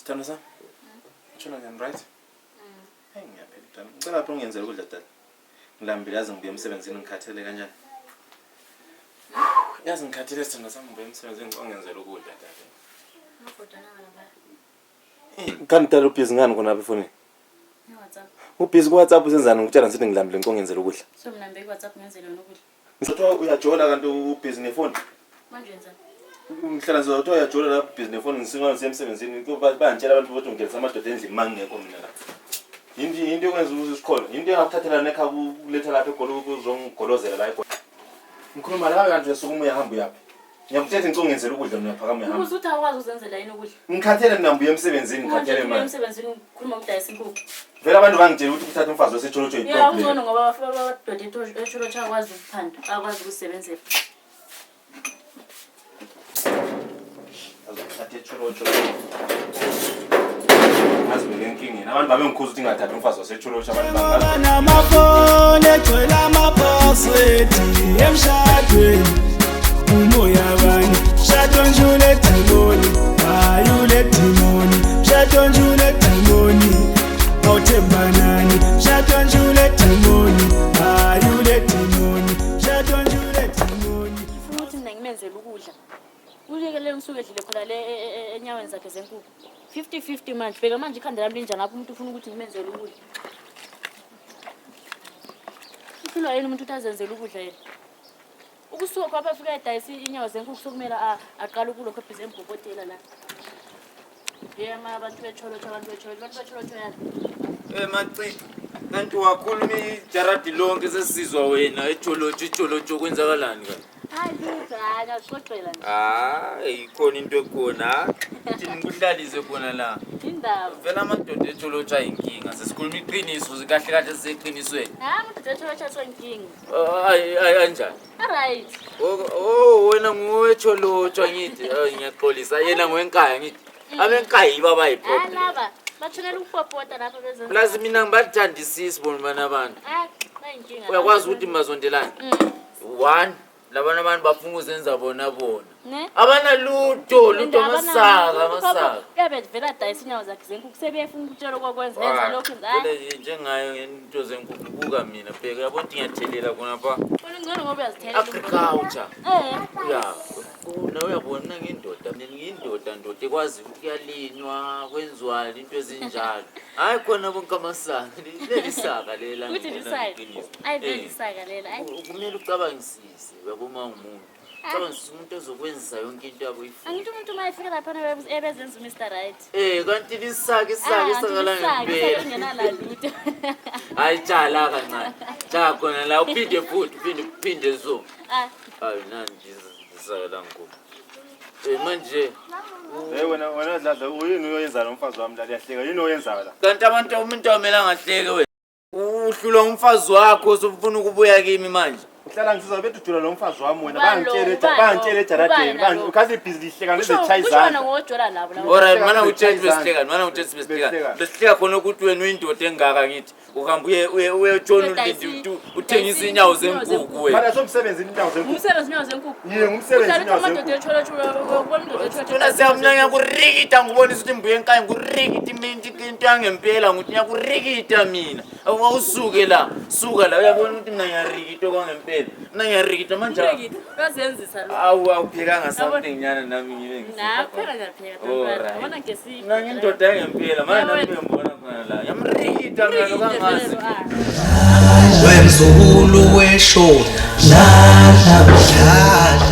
Sithando sami. Utshona njani right? Hey ngiyaphila mntana. Ngicela lapho ungenzele ukudla dala. Ngilambile yazi ngibuye emsebenzini ngikhathele kanjani. Yazi ngikhathele sithando sami ngibuye emsebenzini ngicela ungenzele ukudla dala. Kanti dala ubhizi ngani khona apha efonini? Ubhizi ku-WhatsApp usenzani ngikutshela ngithi ngilambile ngicela ungenzele ukudla. So mina ngibheke WhatsApp ngenzele wena ukudla. Kuthiwa uyajola kanti ubhizi ngefoni. Manje wenzani? Ngihlala nje kuthiwa uyajola lapho ubhizi nefoni ngisuka ngisiya emsebenzini bayangitshela abantu ukuthi ungenisa amadoda endlini uma ngingekho mina la. Yinto yinto yokwenza ukuthi usikhona. Yinto engakuthathela nekhaya ukuletha lapha eGoli ukuzongigolozela la eGoli. Ngikhuluma la kanti uyasukuma uyahamba uyaphi? Ngiyakutshela ngicela ungenzele ukudla mina phakama uyahamba. Ubuza ukuthi awukwazi uzenzela yini ukudla. Ngikhathele mina ngibuye emsebenzini Manje ngikhathele ubuye manje. emsebenzini ukhuluma ukudayisa inkukhu. Vele abantu bangitshela ukuthi ukuthatha umfazi waseTsholotsho Ya yi-problem. kungcono ngoba amadoda eTsholotsho akwazi ukuphanda, akwazi ukuzisebenzela. Azokuthatha eTsholotsho. Ngazibeka enkingeni. Abantu babengikhuza ukuthi ngingathathi umfazi waseTsholotsho abantu bangazi. Namafoni egcwele ama-password emshadweni umoya bani mshado nje uledimoni hayi uledimoni mshado nje uledimoni awuthembanani mshado nje uledimoni hayi uledimoni mshado nje uledimoni Ngifuna ukuthi mina ngimenzele ukudla. Uyekele ngisuke edlile khona le enyaweni zakhe zenkukhu. 50-50 manje. Bheka manje ikhanda lami linjani lapho umuntu ufuna ukuthi ngimenzele ukudla. Uhlulwa yini umuntu ukuthi azenzele ukudla yena? Ukusuka kwapha afika edayisa inyawo zenkukhu sokumele aqale ukulokhu ebhizi emgobotela la. Yema abantu betsholotsho abantu betsholotsho abantu betsholotsho yani. Eh Macici, kanti wakhuluma ijaradi lonke sesizwa wena ejolotsho ijolotsho kwenzakalani kanti? Hayi lutho, hayi ngiyazixoxela nje. Hayi ikhona into ekhona. Thina ngikuhlalise khona la. Indaba. Vele amadoda ejolotsho ayinkinga. Sesikhuluma iqiniso kahle kahle siseqinisweni. Hayi amadoda etsholotsho asonkinga. Ayi ayi anjani? Alright. Oh wena nguwejolotsho angithi. Ayi ngiyaxolisa yena ngowenkaya ngithi. Abenkaya yibo Hayi abayiproblem. laba bathunela ukupopota lapha bezenza. Plus mina ngibathandisisi bona bana abantu. Hayi bayinkinga. Uyakwazi ukuthi mazondelane. One labana abantu bafuna ukuzenza bona bona. Ne? Abanalutho lutho amasaka amasaka. Uyabe vele adayisa inyawo zakhe zenkukhu sebefuna ukutshela okokwenza yenza lokhu yenza hayi. Vele njengayo into zenkukhu buka mina bheka yabona ukuthi ngiyathelela khona pha. Wena ungcono ngoba uyazithelela. Agriculture. Eh. Ya, nawe uyabona mina ngiyindoda mina ngiyindoda ndoda ekwazi ukuthi kuyalinywa kwenziwani into ezinjalo. Hayi khona bonke amasaka leli saka lela. Uthi ngibona lisaka. ngeqiniso. Ayi vele Eh. lisaka lela. Ayi. Kumele ucabangisise uyabona umuntu. Ucabangisise umuntu ozokwenzisa yonke into yabo ifuna. Angithi umuntu uma efika laphana ebezenza uMr Right. Eh kanti lisaka isaka Ah, isaka la lisaka ngempela. lingenalalutho. Hayi tshala kancane. Tshala khona la uphinde futhi uphinde uphinde so. Ah, Hayi nanje isaka la ngikho. Eh manje Hey wena wena dladla uyini uyoyenza lo mfazi wami la liyahleka yini oyenzayo la? kanti abantu umuntu awumele angahleke wena. Uhlulwa umfazi wakho usufuna ukubuya kimi manje. Uhlala ngisiza bethu lo mfazi wami wena Ubani lo? bangitshele Ubani lo? bangitshele ejaradeni Ubani nalo? ukhathi ibhizi lihleka kusho lizechaya kusho wena izandla. ngojola labo labo. Alright mana Besihleka, utshele besihleka mana utshele besihleka. Besihleka. Besihleka khona ukuthi wena uyindoda engaka ngithi uhamba uye uye uyotshona Uyodayisa ulindi uthengisa inyawo zenkukhu wena. Mara somsebenzi inyawo zenkukhu. Ngumsebenzi inyawo zenkukhu. Yiye ngumsebenzi Uhlala uthi inyawo amadoda zenkukhu. etsholotsho uyobona indoda etsholotsho. Thina siyamna ngiyakurikita ngibonisa ukuthi mbuye enkaya ngikurikita into yangempela ngokuthi ngiyakurikita mina. Awusuke la, suka la uyabona ukuthi mina ngiyarikita okwangempela. Mina ngiyarikita manje. Urekita, Uyazenzisa lo. Awu awuphekanga something nyana nami ngibe Na, phela ngiyapheka. Alright. Yabona ngesi. Mina ngiyindoda yangempela manje nami ngiyambona khona la. Ngiyamrikita mina lokangazi. Wemzukulu weshona lala mdlala.